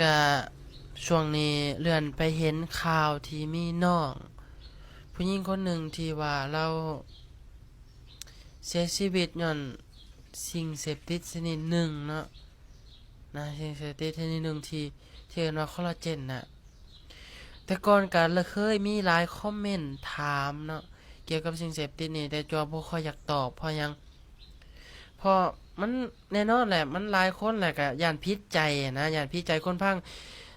ກະຊ່ວງນີ້ເລື່ອນໄປເຫັນຂ່າວທີ່ມີນ້ອງຜູ້ຍິງຄົນໜຶ່ງທີ່ວ່າລາວເສຍຊີວິດຍ້ອນສິ່ງເສບຕິດຊະນິດໜຶ່ງເນາະ ນະ ສິ່ງເສບຕິດຊະນິດໜຶ່ງທີ່ ທີ່ເອີ້ນວ່າຄໍລາເຈນນະ. ແຕ່ກ່ອນກະເຄີຍມີຫຼາຍຄອມເມັນຖາມເນາະ ກ່ຽວກັບສິ່ງເສບຕິດນີ້ ແຕ່ຈົວບໍ່ຄ່ອຍຢາກຕອບ ເພາະຫຍັງ? ເພາະມັນແນ່ນອນແຫຼະ ມັນຫຼາຍຄົນແຫຼະ ກະຢ້ານຜິດໃຈນະ ຢ້ານຜິດໃຈຄົນຟັງ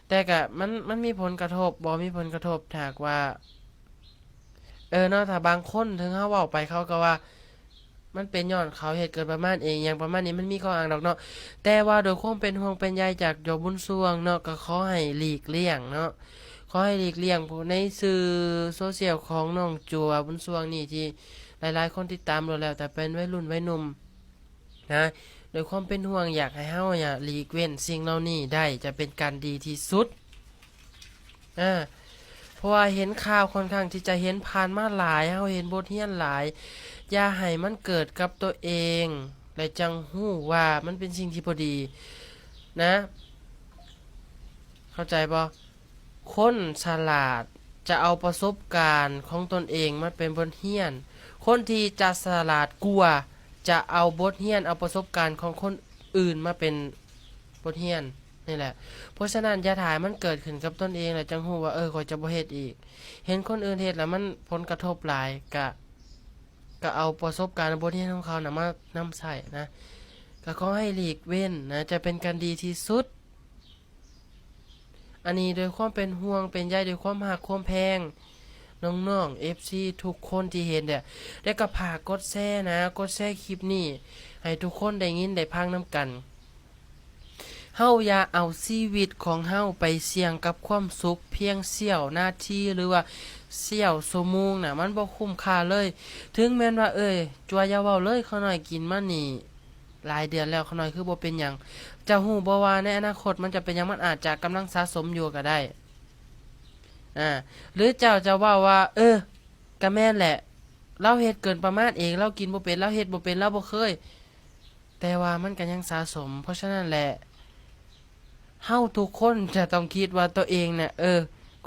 ແຕ່ກະມັນ ມັນມີຜົນກະທົບບໍ່? ມີຜົນກະທົບ ຖ້າຫາກວ່າ ເອີເນາະ ຖ້າບາງຄົນເຖິງເຮົາເວົ້າໄປ ເຂົາກໍວ່າ ມັນເປັນຍ້ອນເຂົາເຮັດເກີດປະມາດເອງ ຫຍັງປະມານນີ້ ມັນມີຂໍ້ອ້າງດອກເນາະ. ແຕ່ວ່າໂດຍຄວາມເປັນຫ່ວງເປັນໃຍຈາກຕົວບຸນຊ່ວງເນາະ ກໍຂໍໃຫ້ຫຼີກລ່ຽງເນາະ ຂໍໃຫ້ຫຼີກລ່ຽງໃນສື່ໂຊຊຽວຂອງນ້ອງຈົວບຸນຊ່ວງນີ້ ທີ່ຫຼາຍໆຄົນຕິດຕາມໂລດແລ້ວ ແຕ່ເປັນໄວລຸ້ນໄວໜຸ່ມນະ. ໂດຍຄວາມເປັນຫ່ວງ ຢາກໃຫ້ເຮົາ ອາ ຫຼີກເວັ້ນສິ່ງເຫຼົ່ານີ້ໄດ້ ຈະເປັນການດີທີ່ສຸດ. ອາ ເພາະວ່າເຫັນຂ່າວ ຂ້ອນຂ້າງທີ່ຈະເຫັນຜ່ານມາຫຼາຍ ເຮົາເຫັນບົດຮຽນຫຼາຍ ຢ່າໃຫ້ມັນເກີດກັບຕົວເອງ ແລະ ຈັ່ງຮູ້ວ່າມັນເປັນສິ່ງທີ່ບໍ່ດີນະ ເຂົ້າໃຈບໍ່? ຄົນສະຫຼາດຈະເອົາປະສົບການຂອງຕົນເອງມາເປັນບົດຮຽນ ຄົນທີ່ຈະສະຫຼາດກວ່າຈະເອົາບົດຮຽນ ເອົາປະສົບການຂອງຄົນອື່ນມາເປັນ ບົດຮຽນນີ້ແຫຼະ. ເພາະສະນັ້ນ ຢ່າຖ້າໃຫ້ມັນເກີດຂຶ້ນກັບຕົນເອງ ແລ້ວຈັ່ງຮູ້ວ່າ ເອີ ຂ້ອຍຈະບໍ່ເຮັດອີກ. ເຫັນຄົນອື່ນເຮັດແລ້ວມັນຜົນກະທົບຫຼາຍ ກະ ກະເອົາປະສົບການ ແລະ ບົດຮຽນຂອງເຂົານະມານຳໃຊ້ນະ. ກະຂໍໃຫ້ຫຼີກເວັ້ນນະ ຈະເປັນການດີທີ່ສຸດ. ອັນນີ້ດ້ວຍຄວາມເປັນຫ່ວງເປັນໃຍ ດ້ວຍຄວາມຮັກຄວາມແພງນ້ອງໆ ເອັຟຊີ ທຸກຄົນທີ່ເຫັນແຫຼະ ແລ້ວກໍຝາກກົດແຊນະ ກົດແຊຄລິບນີ້ໃຫ້ທຸກຄົນໄດ້ຍິນໄດ້ຟັງນຳກັນ. ເຮົາຢ່າເອົາຊີວິດຂອງເຮົາໄປສ່ຽງກັບຄວາມສຸກພຽງສ່ຽວນາທີ ຫຼືວ່າສ່ຽວຊົ່ວໂມງນະ ມັນບໍ່ຄຸ້ມຄ່າເລີຍ. ເຖິງແມ່ນວ່າ ເອີຍ ຈົວຢ່າເວົ້າເລີຍ ຂ້ານ້ອຍກິນມານີ້ ຫຼາຍເດືອນແລ້ວ ຂ້ານ້ອຍຄືບໍ່ເປັນຫຍັງ. ເຈົ້າຮູ້ບໍ່ວ່າໃນອະນາຄົດມັນຈະເປັນຫຍັງ? ມັນອາດຈະກຳລັງສະສົມຢູ່ກໍໄດ້. ອາ ຫຼືເຈົ້າຈະເວົ້າວ່າ ເອີ ກະແມ່ນແຫຼະ ລາວເຮັດເກີນປະມານເອງ ລາວກິນບໍ່ເປັນ ລາວເຮັດບໍ່ເປັນ ລາວບໍ່ເຄີຍ ແຕ່ວ່າມັນກະຍັງສະສົມ. ເພາະສະນັ້ນແຫຼະ ເຮົາທຸກຄົນຈະຕ້ອງຄິດວ່າຕົວເອງນະ ເອີ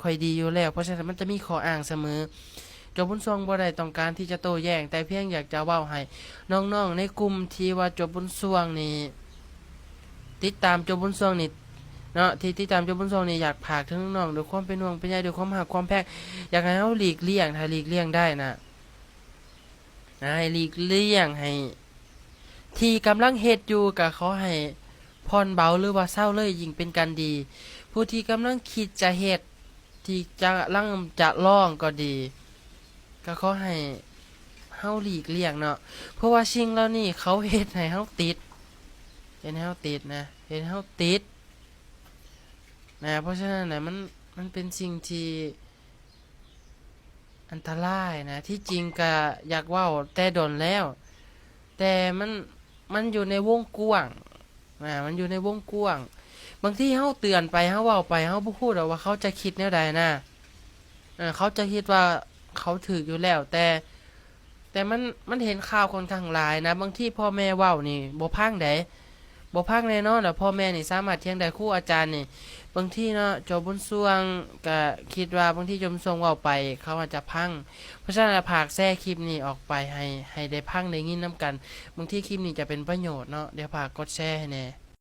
ຂ້ອຍດີຢູ່ແລ້ວ. ເພາະສະນັ້ນມັນຈະມີຂໍ້ອ້າງສະເໝີ. ຈົວບຸນຊ່ວງບໍ່ໄດ້ຕ້ອງການທີ່ຈະໂຕ້ແຍ້ງ ແຕ່ພຽງຢາກຈະເວົ້າໃຫ້ນ້ອງໆໃນກຸ່ມທີ່ວ່າຈົວບຸນຊ່ວງນີ້ ຕິດຕາມຈົວບຸນຊ່ວງນີ້ເນາະ ທີ່ຕິດຕາມຈົວບຸນຊ່ວງນີ້ ຢາກຝາກເຖິງນ້ອງໆ ດ້ວຍຄວາມເປັນຫ່ວງເປັນໃຍ ດ້ວຍຄວາມຮັກຄວາມແພງ ຢາກໃຫ້ເຮົາຫຼີກລ່ຽງ ຖ້າຫຼີກລ່ຽງໄດ້ນະ ໃຫ້ຫຼີກລ່ຽງ ໃຫ້ ທີ່ກຳລັງເຮັດຢູ່ ກໍຂໍໃຫ້ຜ່ອນເບົາ ຫຼືວ່າເຊົາເລີຍ ຍິ່ງເປັນການດີ. ຜູ້ທີ່ກຳລັງຄິດຈະເຮັດ ທີ່ຈະລັງຈະລອງກໍດີ ກໍຂໍໃຫ້ເຮົາຫຼີກລ່ຽງເນາະ ເພາະວ່າສິ່ງເຫຼົ່ານີ້ເຂົາເຮັດໃຫ້ເຮົາຕິດ ເຮັດໃຫ້ເຮົາຕິດນະ ເຮັດໃຫ້ເຮົາຕິດນະ. ເພາະສະນັ້ນນະ ມັນ ມັນເປັນສິ່ງທີ່ອັນຕະລາຍນະ. ທີ່ຈິງກະຢາກເວົ້າແຕ່ດົນແລ້ວ ແຕ່ມັນ ມັນຢູ່ໃນວົງກວ້າງ ອາ ມັນຢູ່ໃນວົງກວ້າງ. ບາງທີເຮົາເຕືອນໄປ ເຮົາເວົ້າໄປ ເຮົາບໍ່ຮູ້ດອກວ່າເຂົາຈະຄິດແນວໃດນະ. ເອີ ເຂົາຈະຄິດວ່າເຂົາຖືກຢູ່ແລ້ວ ແຕ່ ແຕ່ມັນ ມັນເຫັນຂ່າວຂ້ອນຂ້າງຫຼາຍນະ. ບາງທີພໍ່ແມ່ເວົ້ານີ້ບໍ່ຟັງໃດ ບໍ່ຟັງແນ່ນອນ. ແລ້ວພໍ່ແມ່ນີ້ສາມາດຖຽງໄດ້ ຄູອາຈານນີ້ ບາງທີເນາະ ຈົວບຸນຊ່ວງກະຄິດວ່າ ບາງທີຈົວບຸນຊ່ວງເວົ້າໄປ ເຂົາອາດຈະຟັງ. ເພາະສະນັ້ນ ຝາກແຊຄລິບນີ້ອອກໄປ ໃຫ້ ໃຫ້ໄດ້ຟັງໄດ້ຍິນນຳກັນ. ບາງທີຄລິບນີ້ຈະເປັນປະໂຫຍດເນາະ. ດຽວຝາກກົດແຊໃຫ້ແດ່.